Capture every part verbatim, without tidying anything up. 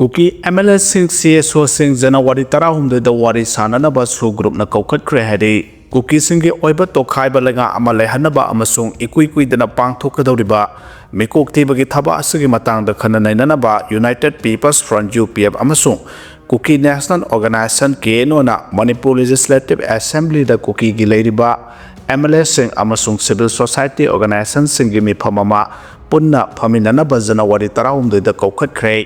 ꯀꯨꯀꯤ M L ꯑꯦꯁꯤꯡ, C S ꯑꯣꯁꯤꯡ January ꯇꯔꯥꯍꯨꯝꯗꯣꯏꯗ ꯋꯥꯔꯤ ꯁꯥꯅꯅꯕ ꯁꯨ ꯒ꯭ꯔꯨꯞꯅ ꯀꯧꯈꯠꯈ꯭ꯔꯦ ꯍꯥꯏꯔꯤ꯫ ꯀꯨꯀꯤꯁꯤꯡꯒꯤ ꯑꯣꯏꯕ ꯇꯣꯈꯥꯏꯕ ꯂꯩꯉꯥꯛ ꯑꯃ ꯂꯩꯍꯟꯅꯕ ꯑꯃꯁꯨꯡ ꯏꯀꯨꯏ ꯀꯨꯏꯗꯅ ꯄꯥꯡꯊꯣꯛꯀꯗꯧꯔꯤꯕ ꯃꯤꯀꯣꯛ ꯊꯤꯕꯒꯤ ꯊꯕꯛ ꯑꯁꯤꯒꯤ ꯃꯇꯥꯡꯗ ꯈꯟꯅ ꯅꯩꯅꯅꯕ United People's Front, U P F, ꯑꯃꯁꯨꯡ Kuki National Organisation, K N ꯑꯣꯅ ꯃꯅꯤꯄꯨꯔ ꯂꯦꯖꯤꯁꯂꯦꯇꯤꯚ ꯑꯦꯁꯦꯝꯕ꯭ꯂꯤꯗ ꯀꯨꯀꯤꯒꯤ ꯂꯩꯔꯤꯕ ꯑꯦꯝ ꯑꯦꯜ ꯑꯦꯁꯤꯡ ꯑꯃꯁꯨꯡ ꯁꯤꯚꯤꯜ ꯁꯣꯁꯥꯏꯇꯤ ꯑꯣꯔꯒꯅꯥꯏꯖꯦꯁꯟꯁꯤꯡꯒꯤ ꯃꯤꯐꯝ ꯑꯃ ꯄꯨꯟꯅ ꯐꯝꯃꯤꯟꯅꯅꯕ ꯖꯅꯋꯥꯔꯤ ꯇꯔꯥꯍꯨꯝꯗꯣꯏꯗ ꯀꯧꯈꯠꯈ꯭ꯔꯦ꯫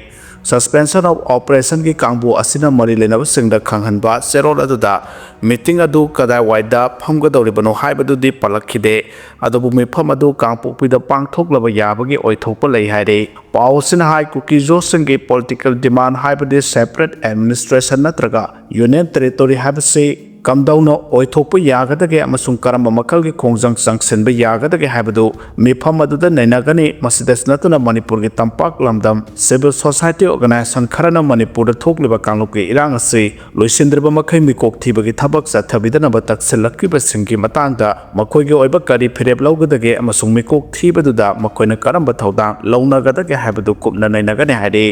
Suspension of Operationꯒꯤ ꯀꯥꯡꯕꯨ ꯑꯁꯤꯅ ꯃꯔꯤ ꯂꯩꯅꯕꯁꯤꯡꯗ ꯈꯪꯍꯟꯕ ꯆꯦꯔꯣꯜ ꯑꯗꯨꯗ ꯃꯤꯇꯤꯡ ꯑꯗꯨ ꯀꯗꯥꯏꯋꯥꯏꯗ ꯐꯝꯒꯗꯧꯔꯤꯕꯅꯣ ꯍꯥꯏꯕꯗꯨꯗꯤ ꯄꯜꯂꯛꯈꯤꯗꯦ, ꯑꯗꯨꯕꯨ ꯃꯤꯐꯝ ꯑꯗꯨ ꯀꯥꯡꯄꯣꯛꯄꯤꯗ ꯄꯥꯡꯊꯣꯛꯂꯕ ꯌꯥꯕꯒꯤ ꯑꯣꯏꯊꯣꯛꯄ ꯂꯩ ꯍꯥꯏꯔꯤ꯫ ꯄꯥꯎ ꯑꯁꯤꯅ ꯍꯥꯏ, ꯀꯨꯀꯤꯖꯣꯁꯤꯡꯒꯤ ꯄꯣꯂꯤꯇꯤꯀꯦꯜ ꯗꯤꯃꯥꯟ ꯍꯥꯏꯕꯗꯤ ꯁꯦꯄꯔꯦꯠ ꯑꯦꯗꯃꯤꯅꯤꯁꯇ꯭ꯔꯦꯁꯟ ꯅꯠꯇ꯭ꯔꯒ ꯌꯨꯅꯤꯌꯟ ꯇꯦꯔꯤꯇꯣꯔꯤ ꯍꯥꯏꯕꯁꯤ ꯀꯝꯗꯧꯅ ꯑꯣꯏꯊꯣꯛꯄ ꯌꯥꯒꯗꯒꯦ ꯑꯃꯁꯨꯡ ꯀꯔꯝꯕ ꯃꯈꯜꯒꯤ ꯈꯣꯡꯖꯪ ꯆꯪꯁꯤꯟꯕ ꯌꯥꯒꯗꯒꯦ ꯍꯥꯏꯕꯗꯨ ꯃꯤꯐꯝ ꯑꯗꯨꯗ ꯅꯩꯅꯒꯅꯤ꯫ ꯃꯁꯤꯗꯁꯨ ꯅꯠꯇꯅ ꯃꯅꯤꯄꯨꯔꯒꯤ ꯇꯝꯄꯥꯛ ꯂꯝꯗꯝ ꯁꯤꯚꯤꯜ ꯁꯣꯁꯥꯏꯇꯤ ꯑꯣꯔꯒꯅꯥꯏꯖꯦꯁꯟ ꯈꯔꯅ ꯃꯅꯤꯄꯨꯔꯗ ꯊꯣꯛꯂꯤꯕ ꯀꯥꯡꯂꯨꯞꯀꯤ ꯏꯔꯥꯡ ꯑꯁꯤ ꯂꯣꯏꯁꯤꯟꯗ꯭ꯔꯤꯕ ꯃꯈꯩ ꯃꯤꯀꯣꯛ ꯊꯤꯕꯒꯤ ꯊꯕꯛ ꯆꯠꯊꯕꯤꯗꯅꯕ ꯇꯛꯁꯤꯜꯂꯛꯂꯤꯕꯁꯤꯡꯒꯤ ꯃꯇꯥꯡꯗ ꯃꯈꯣꯏꯒꯤ ꯑꯣꯏꯕ ꯀꯔꯤ ꯐꯤꯔꯦꯞ ꯂꯧꯒꯗꯒꯦ ꯑꯃꯁꯨꯡ ꯃꯤꯀꯣꯛ ꯊꯤꯕꯗꯨꯗ ꯃꯈꯣꯏꯅ ꯀꯔꯝꯕ ꯊꯧꯗꯥꯡ ꯂꯧꯅꯒꯗꯒꯦ ꯍꯥꯏꯕꯗꯨ ꯀꯨꯞꯅ ꯅꯩꯅꯒꯅꯤ ꯍꯥꯏꯔꯤ꯫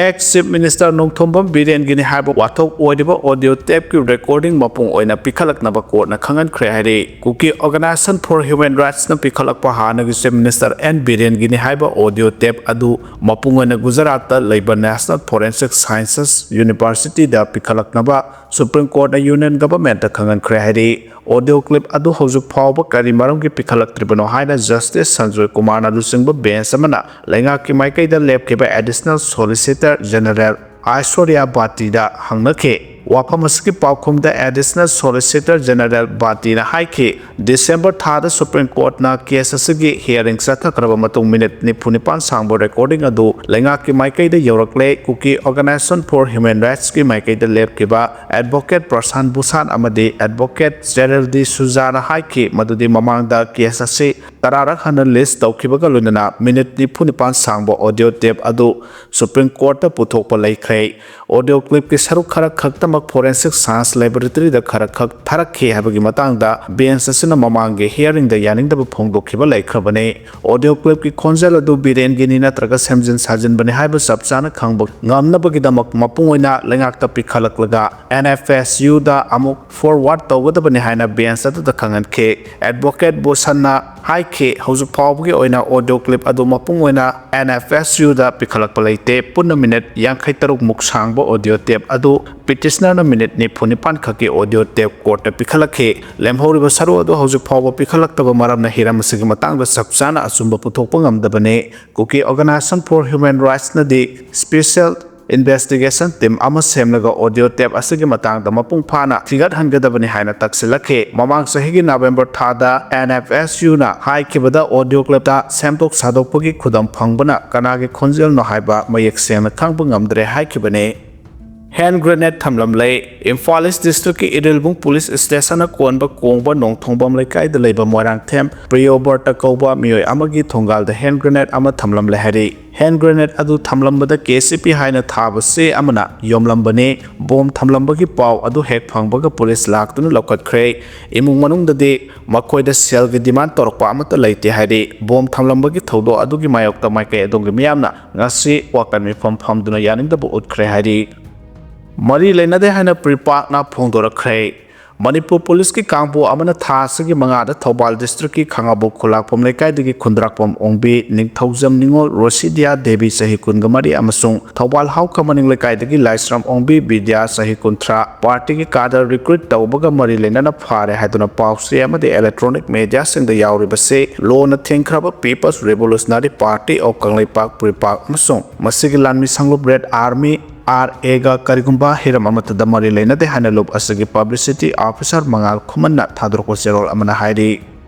Ex Chief Minister ꯅꯣꯡꯊꯣꯝꯕꯝ ꯕꯤꯔꯦꯟꯒꯤꯅꯤ ꯍꯥꯏꯕ ꯋꯥꯊꯣꯛ ꯑꯣꯏꯔꯤꯕ audio tapeꯀꯤ recording ꯃꯄꯨꯡ ꯑꯣꯏꯅ ꯄꯤꯈꯠꯂꯛꯅꯕ ꯀꯣꯔꯠꯅ ꯈꯪꯍꯟꯈ꯭ꯔꯦ ꯍꯥꯏꯔꯤ꯫ Kuki Organisation for Human Rightsꯅ ꯄꯤꯈꯠꯂꯛꯄ ꯍꯥꯟꯅꯒꯤ Chief Minister ꯑꯦꯟ ꯕꯤꯔꯦꯟꯒꯤꯅꯤ ꯍꯥꯏꯕ audio tape ꯑꯗꯨ ꯃꯄꯨꯡ ꯑꯣꯏꯅ ꯒꯨꯖꯔꯥꯠꯇ ꯂꯩꯕ National Forensic Sciences Universityꯗ ꯄꯤꯈꯠꯂꯛꯅꯕ Supreme Courtꯅ Union Governmentꯇ ꯈꯪꯍꯟꯈ꯭ꯔꯦ ꯍꯥꯏꯔꯤ꯫ Audio clip ꯑꯗꯨ ꯍꯧꯖꯤꯛ ꯐꯥꯎꯕ ꯀꯔꯤ ꯃꯔꯝꯒꯤ ꯄꯤꯈꯠꯂꯛꯇ꯭ꯔꯤꯕꯅꯣ ꯍꯥꯏꯅ Justice ꯁꯟꯖꯣꯏ ꯀꯨꯃꯥꯔꯅ ꯂꯨꯆꯤꯡꯕ bench ꯑꯃꯅ ꯂꯩꯉꯥꯛꯀꯤ ꯃꯥꯏꯀꯩꯗ ꯂꯦꯞꯈꯤꯕ Additional Solicitor General ꯑꯥꯏꯁꯣꯔꯤꯌꯥ ꯕꯥꯇꯤꯗ ꯍꯪꯅꯈꯤ꯫ ꯋꯥꯐꯝ ꯑꯁꯤꯒꯤ ꯄꯥꯎꯈꯨꯝꯗ Additional Solicitor General ꯕꯥꯇꯤꯅ ꯍꯥꯏꯈꯤ, December ꯊꯥꯗ Supreme Courtꯅ case ꯑꯁꯤꯒꯤ hearing ꯆꯠꯊꯈ꯭ꯔꯕ ꯃꯇꯨꯡ minute ꯅꯤꯐꯨ ꯅꯤꯄꯥꯟ ꯁꯥꯡꯕ recording ꯑꯗꯨ ꯂꯩꯉꯥꯛꯀꯤ ꯃꯥꯏꯀꯩꯗ ꯌꯧꯔꯛꯂꯦ꯫ Kuki Organisation for Human Rightsꯀꯤ ꯃꯥꯏꯀꯩꯗ ꯂꯦꯞꯈꯤꯕ Advocate ꯄ꯭ꯔꯁꯥꯟ ꯚꯨꯁꯥꯟ ꯑꯃꯗꯤ Advocate Cheryl D'Souzaꯅ ꯍꯥꯏꯈꯤ ꯃꯗꯨꯗꯤ ꯃꯃꯥꯡꯗ case ꯑꯁꯤ ꯇꯔꯥꯔꯛ ꯍꯟꯅ ꯂꯤꯁ ꯇꯧꯈꯤꯕꯒ ꯂꯣꯏꯅꯅ ꯃꯤꯅꯤꯠ ꯅꯤꯐꯨ ꯅꯤꯄꯥꯟ ꯁꯥꯡꯕ ꯑꯣꯗꯤꯑꯣ ꯇꯦꯞ ꯑꯗꯨ ꯁꯨꯄ꯭ꯔꯤꯝ ꯀꯣꯔꯠꯇ ꯄꯨꯊꯣꯛꯄ ꯂꯩꯈ꯭ꯔꯦ꯫ ꯑꯣꯗꯤꯑꯣ ꯀ꯭ꯂꯤꯞꯀꯤ ꯁꯔꯨꯛ ꯈꯔ ꯈꯛꯇꯃꯛ ꯐꯣꯔꯦꯟꯁꯤꯛ ꯁꯥꯏꯟꯁ ꯂꯦꯕꯣꯔꯦꯇꯔꯤꯗ ꯈꯔ ꯈꯛ ꯊꯥꯔꯛꯈꯤ ꯍꯥꯏꯕꯒꯤ ꯃꯇꯥꯡꯗ ꯕꯦꯟꯁ ꯑꯁꯤꯅ ꯃꯃꯥꯡꯒꯤ ꯍꯤꯌꯥꯔꯤꯡꯗ ꯌꯥꯅꯤꯡꯗꯕ ꯐꯣꯡꯗꯣꯛꯈꯤꯕ ꯂꯩꯈ꯭ꯔꯕꯅꯤ꯫ ꯑꯣꯗꯤꯑꯣ ꯀ꯭ꯂꯤꯞꯀꯤ ꯈꯣꯟꯖꯦꯜ ꯑꯗꯨ ꯕꯤꯔꯦꯟꯒꯤꯅꯤ ꯅꯠꯇ꯭ꯔꯒ ꯁꯦꯝꯖꯤꯟ ꯁꯥꯖꯤꯟꯕꯅꯤ ꯍꯥꯏꯕ ꯆꯞ ꯆꯥꯅ ꯈꯪꯕ ꯉꯝꯅꯕꯒꯤꯗꯃꯛ ꯃꯄꯨꯡ ꯑꯣꯏꯅ ꯂꯩꯉꯥꯛꯇ ꯄꯤꯈꯠꯂꯛꯂꯒ ꯑꯦꯟ ꯑꯦꯐ ꯑꯦꯁ ꯌꯨꯗ ꯑꯃꯨꯛ ꯐꯣꯔꯋꯥꯔꯗ ꯇꯧꯒꯗꯕꯅꯤ ꯍꯥꯏꯅ ꯕꯦꯟꯁ ꯑꯗꯨꯗ ꯈꯪꯍꯟꯈꯤ꯫ ꯑꯦꯗꯚꯣꯀꯦꯠ ꯕꯣꯁꯟꯅ ꯍꯥꯏꯈꯤ, ꯍꯧꯖꯤꯛ ꯐꯥꯎꯕꯒꯤ ꯑꯣꯏꯅ ꯑꯣꯗꯤꯑꯣ ꯀ꯭ꯂꯤꯞ ꯑꯗꯨ ꯃꯄꯨꯡ ꯑꯣꯏꯅ ꯑꯦꯟ ꯑꯦꯐ ꯑꯦꯁ ꯌꯨꯗ ꯄꯤꯈꯠꯂꯛꯄ ꯂꯩꯇꯦ꯫ ꯄꯨꯟꯅ ꯃꯤꯅꯤꯠ ꯌꯥꯡꯈꯩ ꯇꯔꯨꯛ ꯃꯨꯛ ꯁꯥꯡꯕ ꯑꯣꯗꯤꯑꯣ ꯇꯦꯞ ꯑꯗꯨ ꯄꯤꯇꯤꯁꯅꯔꯅ ꯃꯤꯅꯤꯠ ꯅꯤꯐꯨ ꯅꯤꯄꯥꯟ ꯈꯛꯀꯤ ꯑꯣꯗꯤꯑꯣ ꯇꯦꯞ ꯀꯣꯔꯠꯇ ꯄꯤꯈꯠꯂꯛꯈꯤ꯫ ꯂꯦꯝꯍꯧꯔꯤꯕ ꯁꯔꯨꯛ ꯑꯗꯨ ꯍꯧꯖꯤꯛ ꯐꯥꯎꯕ ꯄꯤꯈꯠꯂꯛꯇꯕ ꯃꯔꯝꯅ ꯍꯤꯔꯝ ꯑꯁꯤꯒꯤ ꯃꯇꯥꯡꯗ ꯆꯞ ꯆꯥꯅ ꯑꯆꯨꯝꯕ ꯄꯨꯊꯣꯛꯄ ꯉꯝꯗꯕꯅꯤ꯫ ꯀꯨꯀꯤ ꯑꯣꯔꯒꯅꯥꯏꯖꯦꯁꯟ ꯐꯣꯔ ꯍ꯭ꯌꯨꯃꯦꯟ ꯔꯥꯏꯠꯁꯅꯗꯤ ꯁ꯭ꯄꯦꯁꯦꯜ ꯏꯟꯚꯦꯁꯇꯤꯒꯦꯁꯟ ꯇꯤꯝ ꯑꯃ ꯁꯦꯝꯂꯒ ꯑꯣꯗꯤꯑꯣ ꯇꯦꯞ ꯑꯁꯤꯒꯤ ꯃꯇꯥꯡꯗ ꯃꯄꯨꯡ ꯐꯥꯅ ꯊꯤꯒꯠꯍꯟꯒꯗꯕꯅꯤ ꯍꯥꯏꯅ ꯇꯛꯁꯤꯜꯂꯛꯈꯤ꯫ ꯃꯃꯥꯡ ꯆꯍꯤꯒꯤ ꯅꯕꯦꯝꯕꯔ ꯊꯥꯗ ꯑꯦꯟ ꯑꯦꯐ ꯑꯦꯁ ꯌꯨꯅ ꯍꯥꯏꯈꯤꯕꯗ ꯑꯣꯗꯤꯑꯣ ꯀ꯭ꯂꯤꯞꯇ ꯁꯦꯝꯗꯣꯛ ꯁꯥꯗꯣꯛꯄꯒꯤ ꯈꯨꯗꯝ ꯐꯪꯕꯅ ꯀꯅꯥꯒꯤ ꯈꯣꯟꯖꯦꯜꯅꯣ ꯍꯥꯏꯕ ꯃꯌꯦꯛ ꯁꯦꯡꯅ ꯈꯪꯕ ꯉꯝꯗ꯭ꯔꯦ ꯍꯥꯏꯈꯤꯕꯅꯤ꯫ ꯍꯦꯟ ꯒ꯭ꯔꯦꯅꯦꯗ ꯊꯝꯂꯝꯂꯦ꯫ ꯏꯝꯐꯥꯜ ꯏꯁ ꯗꯤꯁꯇ꯭ꯔꯤꯛꯀꯤ ꯏꯔꯤꯜꯕꯨꯡ ꯄꯨꯂꯤꯁ ꯁ꯭ꯇꯦꯁꯟꯅ ꯀꯣꯟꯕ ꯀꯣꯡꯕ ꯅꯣꯡꯊꯣꯡꯕꯝ ꯂꯩꯀꯥꯏꯗ ꯂꯩꯕ ꯃꯣꯏꯔꯥꯡꯊꯦꯝ ꯄ꯭ꯔꯤꯌꯣꯕꯔꯇ ꯀꯧꯕ ꯃꯤꯑꯣꯏ ꯑꯃꯒꯤ ꯊꯣꯡꯒꯥꯜꯗ ꯍꯦꯟ ꯒ꯭ꯔꯦꯅꯦꯗ ꯑꯃ ꯊꯝꯂꯝꯂꯦ ꯍꯥꯏꯔꯤ꯫ ꯍꯦꯟ ꯒ꯭ꯔꯦꯅꯦꯗ ꯑꯗꯨ ꯊꯝꯂꯝꯕꯗ ꯀꯦ ꯁꯤ ꯄꯤ ꯍꯥꯏꯅ ꯊꯥꯕ ꯆꯦ ꯑꯃꯅ ꯌꯣꯝꯂꯝꯕꯅꯤ꯫ ꯕꯣꯝ ꯊꯝꯂꯝꯕꯒꯤ ꯄꯥꯎ ꯑꯗꯨ ꯍꯦꯛ ꯐꯪꯕꯒ ꯄꯨꯂꯤꯁ ꯂꯥꯛꯇꯨꯅ ꯂꯧꯈꯠꯈ꯭ꯔꯦ꯫ ꯏꯃꯨꯡ ꯃꯅꯨꯡꯗꯗꯤ ꯃꯈꯣꯏꯗ ꯁꯦꯜꯒꯤ ꯗꯤꯃꯥꯟ ꯇꯧꯔꯛꯄ ꯑꯃꯠꯇ ꯂꯩꯇꯦ ꯍꯥꯏꯔꯤ꯫ ꯕꯣꯝ ꯊꯝꯂꯝꯕꯒꯤ ꯊꯧꯗꯣꯛ ꯑꯗꯨꯒꯤ ꯃꯥꯌꯣꯛꯇ ꯃꯥꯏꯀꯩ ꯑꯗꯣꯝꯒꯤ ꯃꯤꯌꯥꯝꯅ ꯉꯁꯤ ꯋꯥꯀꯟ ꯃꯤꯐꯝ ꯐꯝꯗꯨꯅ ꯌꯥꯅꯤꯡꯗꯕ ꯎꯠꯈ꯭ꯔꯦ ꯍꯥꯏꯔꯤ꯫ ꯃꯔꯤ ꯂꯩꯅꯗꯦ ꯍꯥꯏꯅ ꯄ꯭ꯔꯤꯄꯥꯛꯅ ꯐꯣꯡꯗꯣꯔꯛꯈ꯭ꯔꯦ꯫ ꯃꯅꯤꯄꯨꯔ ꯄꯨꯂꯤꯁꯀꯤ ꯀꯥꯡꯕꯨ ꯑꯃꯅ ꯊꯥ ꯑꯁꯤꯒꯤ ꯃꯉꯥꯗ ꯊꯧꯕꯥꯜ ꯗꯤꯁꯇ꯭ꯔꯤꯛꯀꯤ ꯈꯥꯉꯕꯣꯛ ꯈꯨꯂꯥꯛꯄꯝ ꯂꯩꯀꯥꯏꯗꯒꯤ ꯈꯨꯟꯗ꯭ꯔꯥꯛꯄꯝ ꯑꯣꯡꯕꯤ ꯅꯤꯡꯊꯧꯖꯝ ꯅꯤꯉꯣꯜ ꯔꯣꯁꯤꯗꯤꯌꯥ ꯗꯦꯕꯤ ꯆꯍꯤ ꯀꯨꯟꯃꯔꯤ ꯑꯃꯁꯨꯡ ꯊꯧꯕꯥꯜ ꯍꯥꯎꯈ ꯃꯅꯤꯡ ꯂꯩꯀꯥꯏꯗꯒꯤ ꯂꯥꯏꯁ꯭ꯔꯝ ꯑꯣꯡꯕꯤ ꯕꯤꯗ꯭ꯌꯥ ꯆꯍꯤ ꯀꯨꯟꯊ꯭ꯔꯥ ꯄꯥꯔꯇꯤꯒꯤ ꯀꯥꯗꯔ ꯔꯤꯀ꯭ꯔꯨꯠ ꯇꯧꯕꯒ ꯃꯔꯤ ꯂꯩꯅꯅ ꯐꯥꯔꯦ ꯍꯥꯏꯗꯨꯅ ꯄꯥꯎ ꯆꯦ ꯑꯃꯗꯤ ꯏꯂꯦꯛꯇ꯭ꯔꯣꯅꯤꯛ ꯃꯦꯗꯤꯌꯥꯁꯤꯡꯗ ꯌꯥꯎꯔꯤꯕꯁꯤ ꯂꯣꯟꯅ ꯊꯤꯡꯈ꯭ꯔꯕ people's revolutionary party of Kangleipak PREPAK ꯑꯃꯁꯨꯡ ꯃꯁꯤꯒꯤ ꯂꯥꯟꯃꯤ ꯁꯪꯂꯨꯞ ꯔꯦꯗ ꯑꯥꯔꯃꯤ ꯑꯥꯔ ꯑꯦꯒ ꯀꯔꯤꯒꯨꯝꯕ ꯍꯤꯔꯝ ꯑꯃꯠꯇꯗ ꯃꯔꯤ ꯂꯩꯅꯗꯦ ꯍꯥꯏꯅ ꯂꯨꯞ ꯑꯁꯤꯒꯤ ꯄꯕ꯭ꯂꯤꯁꯤꯇꯤ ꯑꯣꯐꯤꯁꯥꯔ ꯃꯉꯥꯜ ꯈꯨꯃꯟꯅ ꯊꯥꯗꯣꯔꯛꯄ ꯆꯦꯔꯣꯜ ꯑꯃꯅ ꯍꯥꯏꯔꯤ꯫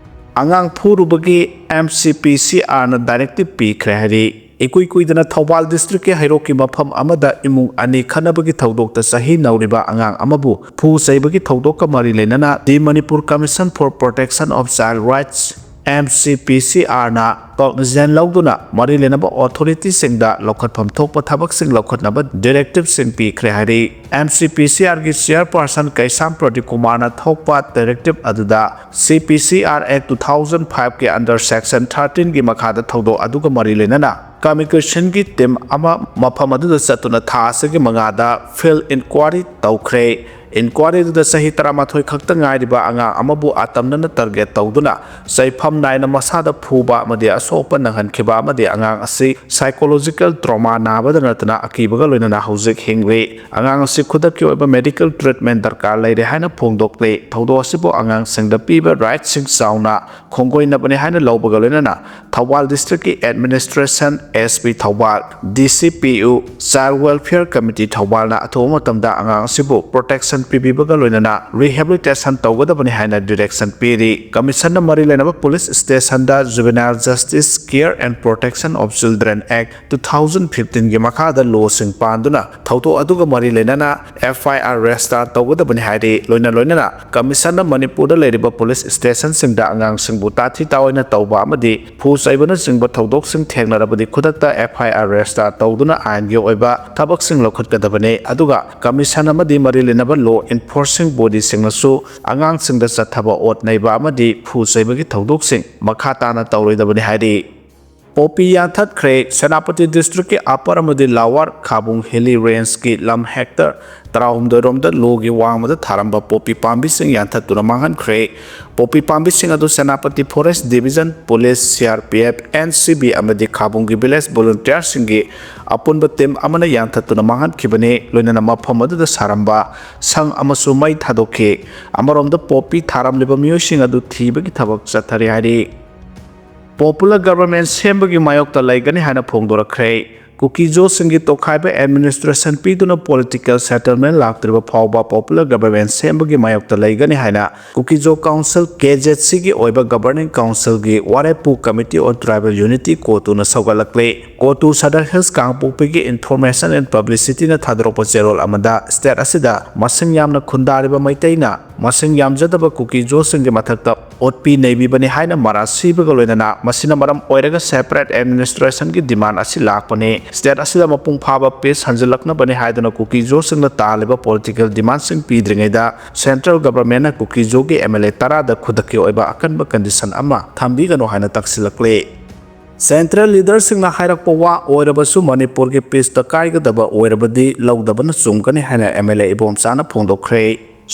ꯑꯉꯥꯡ ꯐꯨꯔꯨꯕꯒꯤ ꯑꯦꯝ ꯁꯤ ꯄꯤ ꯁꯤ ꯑꯥꯔꯅ ꯗꯥꯏꯔꯦꯛꯇꯤꯚ ꯄꯤꯈ꯭ꯔꯦ ꯍꯥꯏꯔꯤ꯫ ꯏꯀꯨꯏ ꯀꯨꯏꯗꯅ ꯊꯧꯕꯥꯜ ꯗꯤꯁꯇ꯭ꯔꯤꯛꯀꯤ ꯍꯩꯔꯣꯛꯀꯤ ꯃꯐꯝ ꯑꯃꯗ ꯏꯃꯨꯡ ꯑꯅꯤ ꯈꯠꯅꯕꯒꯤ ꯊꯧꯗꯣꯛꯇ ꯆꯍꯤ ꯅꯧꯔꯤꯕ ꯑꯉꯥꯡ ꯑꯃꯕꯨ ꯐꯨ ꯆꯩꯕꯒꯤ ꯊꯧꯗꯣꯛꯀ ꯃꯔꯤ ꯂꯩꯅꯅ the Manipur commission for protection of child rights M C P ꯁꯤ ꯑꯥꯔꯅ ꯀꯣꯛꯅꯤꯖꯦꯟ ꯂꯧꯗꯨꯅ ꯃꯔꯤ ꯂꯩꯅꯕ ꯑꯣꯊꯣꯔꯤꯇꯤꯁꯤꯡꯗ ꯂꯧꯈꯠꯐꯝ ꯊꯣꯛꯄ ꯊꯕꯛꯁꯤꯡ ꯂꯧꯈꯠꯅꯕ ꯗꯤꯔꯦꯛꯇꯤꯚꯁꯤꯡ ꯄꯤꯈ꯭ꯔꯦ ꯍꯥꯏꯔꯤ꯫ ꯑꯦꯝ ꯁꯤ ꯄꯤ ꯁꯤ ꯑꯥꯔꯒꯤ ꯆꯤꯌꯔꯄꯔꯁꯟ ꯀꯩꯁꯥꯝ ꯄ꯭ꯔꯗꯤꯞ ꯀꯨꯃꯥꯔꯅ ꯊꯣꯛꯄ ꯗꯤꯔꯦꯛꯇꯤꯚ ꯑꯗꯨꯗ ꯁꯤ ꯄꯤ ꯁꯤ ꯑꯥꯔ ꯑꯦꯛ ꯇꯨ ꯊꯥꯎꯖꯟ ꯐꯥꯏꯚꯀꯤ under section thirteenꯒꯤ ꯃꯈꯥꯗ ꯊꯧꯗꯣꯛ ꯑꯗꯨꯒ ꯃꯔꯤ ꯂꯩꯅꯅ ꯀꯃꯤꯀꯦꯁꯟꯒꯤ ꯇꯤꯝ ꯑꯃ ꯃꯐꯝ ꯑꯗꯨꯗ ꯆꯠꯇꯨꯅ ꯊꯥ ꯑꯁꯤꯒꯤ ꯃꯉꯥꯗ field inquiry ꯇꯧꯈ꯭ꯔꯦ꯫ Inquiry ꯑꯗꯨꯗ ꯆꯍꯤ ꯇꯔꯥꯃꯥꯊꯣꯏ ꯈꯛꯇ ꯉꯥꯏꯔꯤꯕ ꯑꯉꯥꯡ ꯑꯃꯕꯨ ꯑꯇꯝꯅꯅ target ꯇꯧꯗꯨꯅ ꯆꯩꯐꯝ ꯅꯥꯏꯅ ꯃꯁꯥꯗ ꯐꯨꯕ ꯑꯃꯗꯤ ꯑꯁꯣꯛ ꯑꯄꯟ ꯅꯪꯍꯟꯈꯤꯕ ꯑꯃꯗꯤ ꯑꯉꯥꯡ ꯑꯁꯤ psychological trauma ꯅꯥꯕꯗ ꯅꯠꯇꯅ ꯑꯀꯤꯕꯒ ꯂꯣꯏꯅꯅ ꯍꯧꯖꯤꯛ ꯍꯤꯡꯂꯤ꯫ ꯑꯉꯥꯡ ꯑꯁꯤ ꯈꯨꯗꯛꯀꯤ ꯑꯣꯏꯕ medical treatment ꯗꯔꯀꯥꯔ ꯂꯩꯔꯦ ꯍꯥꯏꯅ ꯐꯣꯡꯗꯣꯛꯂꯤ꯫ ꯊꯧꯗꯣꯛ ꯑꯁꯤꯕꯨ ꯑꯉꯥꯡꯁꯤꯡꯗ ꯄꯤꯕ rightꯁꯤꯡ ꯆꯥꯎꯅ ꯈꯣꯡꯒꯣꯏꯅꯕꯅꯤ ꯍꯥꯏꯅ ꯂꯧꯕꯒ ꯂꯣꯏꯅꯅ Thoubal districtꯀꯤ administration, S P Thoubal, D C P U, Child Welfare Committee ꯊꯧꯕꯥꯜꯅ ꯑꯊꯨꯕ ꯃꯇꯝꯗ ꯑꯉꯥꯡ ꯑꯁꯤꯕꯨ protection ꯄꯤꯕꯤꯕꯒ ꯂꯣꯏꯅꯅ rehabilitation ꯇꯧꯒꯗꯕꯅꯤ ꯍꯥꯏꯅ direction ꯄꯤꯔꯤ꯫ Commissionꯅ ꯃꯔꯤ ꯂꯩꯅꯕ police stationꯗ Juvenile Justice Care and Protection of Children Act two thousand fifteenꯒꯤ ꯃꯈꯥꯗ lawꯁꯤꯡ ꯄꯥꯟꯗꯨꯅ ꯊꯧꯗꯣꯛ ꯑꯗꯨꯒ ꯃꯔꯤ ꯂꯩꯅꯅ F I R register ꯇꯧꯒꯗꯕꯅꯤ ꯍꯥꯏꯔꯤ꯫ ꯂꯣꯏꯅ ꯂꯣꯏꯅꯅ Commissionꯅ ꯃꯅꯤꯄꯨꯔꯗ ꯂꯩꯔꯤꯕ police stationꯁꯤꯡꯗ ꯑꯉꯥꯡꯁꯤꯡꯕꯨ ꯇꯥꯊꯤ ꯇꯥꯑꯣꯏꯅ ꯇꯧꯕ ꯑꯃꯗꯤ ꯐꯨ ꯆꯩꯕꯅꯆꯤꯡꯕ ꯊꯧꯗꯣꯛꯁꯤꯡ ꯊꯦꯡꯅꯔꯕꯗꯤ ꯈꯨꯗꯛꯇ F I R register ꯇꯧꯗꯨꯅ ꯑꯥꯏꯟꯒꯤ ꯑꯣꯏꯕ ꯊꯕꯛꯁꯤꯡ ꯂꯧꯈꯠꯀꯗꯕꯅꯤ꯫ ꯑꯗꯨꯒ Commission ꯑꯃꯗꯤ ꯃꯔꯤ ꯂꯩꯅꯕ law enforcing bodyꯁꯤꯡꯅꯁꯨ ꯑꯉꯥꯡꯁꯤꯡꯗ ꯆꯠꯊꯕ ꯑꯣꯠ ꯅꯩꯕ ꯑꯃꯗꯤ ꯐꯨ ꯆꯩꯕꯒꯤ ꯊꯧꯗꯣꯛꯁꯤꯡ ꯃꯈꯥ ꯇꯥꯅ ꯇꯧꯔꯣꯏꯗꯕꯅꯤ ꯍꯥꯏꯔꯤ꯫ ꯄꯣꯄꯤ ꯌꯥꯟꯊꯠꯈ꯭ꯔꯦ꯫ ꯁꯦꯅꯥꯄꯇꯤ districtꯀꯤ Upper ꯑꯃꯗꯤ Lower ꯈꯥꯕꯨꯡ Hilly Rangeꯀꯤ ꯂꯝ hectare ꯇꯔꯥꯍꯨꯝꯗꯣꯏ ꯔꯣꯝꯗ ꯂꯣꯒꯤ ꯋꯥꯡꯃꯗ ꯊꯥꯔꯝꯕ ꯄꯣꯄꯤ ꯄꯥꯝꯕꯤꯁꯤꯡ ꯌꯥꯟꯊꯠꯇꯨꯅ ꯃꯥꯡꯍꯟꯈ꯭ꯔꯦ꯫ ꯄꯣꯄꯤ ꯄꯥꯝꯕꯤꯁꯤꯡ ꯑꯗꯨ Senapati Forest Division, Police, C R P F, N C B ꯑꯃꯗꯤ ꯈꯥꯕꯨꯡꯒꯤ village volunteerꯁꯤꯡꯒꯤ ꯑꯄꯨꯟꯕ team ꯑꯃꯅ ꯌꯥꯟꯊꯠꯇꯨꯅ ꯃꯥꯡꯍꯟꯈꯤꯕꯅꯤ꯫ ꯂꯣꯏꯅꯅ ꯃꯐꯝ ꯑꯗꯨꯗ ꯁꯥꯔꯝꯕ ꯁꯪ ꯑꯃꯁꯨ ꯃꯩ ꯊꯥꯗꯣꯛꯈꯤ꯫ ꯑꯃꯔꯣꯝꯗ ꯄꯣꯄꯤ ꯊꯥꯔꯝꯂꯤꯕ ꯃꯤꯑꯣꯏꯁꯤꯡ ꯑꯗꯨ ꯊꯤꯕꯒꯤ ꯊꯕꯛ ꯆꯠꯊꯔꯤ ꯍꯥꯏꯔꯤ꯫ Popular government ꯁꯦꯝꯕꯒꯤ ꯃꯥꯌꯣꯛꯇ ꯂꯩꯒꯅꯤ ꯍꯥꯏꯅ ꯐꯣꯡꯗꯣꯔꯛꯈ꯭ꯔꯦ꯫ ꯀꯨꯀꯤꯖꯣꯁꯤꯡꯒꯤ ꯇꯣꯈꯥꯏꯕ administration ꯄꯤꯗꯨꯅ political settlement ꯂꯥꯛꯇ꯭ꯔꯤꯕ ꯐꯥꯎꯕ popular government ꯁꯦꯝꯕꯒꯤ ꯃꯥꯌꯣꯛꯇ ꯂꯩꯒꯅꯤ ꯍꯥꯏꯅ ꯀꯨꯀꯤꯖꯣ Council, K Z Cꯒꯤ ꯑꯣꯏꯕ Governing Councilꯒꯤ ꯋꯥꯔꯦꯞꯄꯨ Committee on Tribal Unity, ꯀꯣꯇꯨꯅ ꯁꯧꯒꯠꯂꯛꯂꯤ꯫ ꯀꯣꯇꯨ Sadar Hills ꯀꯥꯡꯄꯣꯛꯄꯤꯒꯤ Information and Publicityꯅ ꯊꯥꯗꯣꯔꯛꯄ ꯆꯦꯔꯣꯜ ꯑꯃꯗ state ꯑꯁꯤꯗ ꯃꯁꯤꯡ ꯌꯥꯝꯅ ꯈꯨꯟꯗꯥꯔꯤꯕ ꯃꯩꯇꯩꯅ ꯃꯁꯤꯡ ꯌꯥꯝꯖꯗꯕ ꯀꯨꯀꯤ-ꯖꯣꯁꯤꯡꯒꯤ ꯃꯊꯛꯇ ꯑꯣꯠꯄꯤ ꯅꯩꯕꯤꯕꯅꯤ ꯍꯥꯏꯅ ꯃꯔꯥꯜ ꯁꯤꯕꯒ ꯂꯣꯏꯅꯅ ꯃꯁꯤꯅ ꯃꯔꯝ ꯑꯣꯏꯔꯒ separate administrationꯒꯤ demand ꯑꯁꯤ ꯂꯥꯛꯄꯅꯤ꯫ State ꯑꯁꯤꯗ ꯃꯄꯨꯡ ꯐꯥꯕ peace ꯍꯟꯖꯤꯜꯂꯛꯅꯕꯅꯤ ꯍꯥꯏꯗꯨꯅ ꯀꯨꯀꯤ-ꯖꯣꯁꯤꯡꯅ ꯇꯥꯜꯂꯤꯕ political demandꯁꯤꯡ ꯄꯤꯗ꯭ꯔꯤꯉꯩꯗ central governmentꯅ ꯀꯨꯀꯤ-ꯖꯣꯒꯤ MLA ꯇꯔꯥꯗ ꯈꯨꯗꯛꯀꯤ ꯑꯣꯏꯕ ꯑꯀꯟꯕ condition ꯑꯃ ꯊꯝꯕꯤꯒꯅꯨ ꯍꯥꯏꯅ ꯇꯛꯁꯤꯜꯂꯛꯂꯤ꯫ Central leaderꯁꯤꯡꯅ ꯍꯥꯏꯔꯛꯄ ꯋꯥ ꯑꯣꯏꯔꯕꯁꯨ ꯃꯅꯤꯄꯨꯔꯒꯤ peaceꯇ ꯀꯥꯏꯒꯗꯕ ꯑꯣꯏꯔꯕꯗꯤ ꯂꯧꯗꯕꯅ ꯆꯨꯝꯒꯅꯤ ꯍꯥꯏꯅ MLA ꯏꯕꯣꯝꯆꯥꯅ ꯐꯣꯡꯗꯣꯛꯈ꯭ꯔꯦ꯫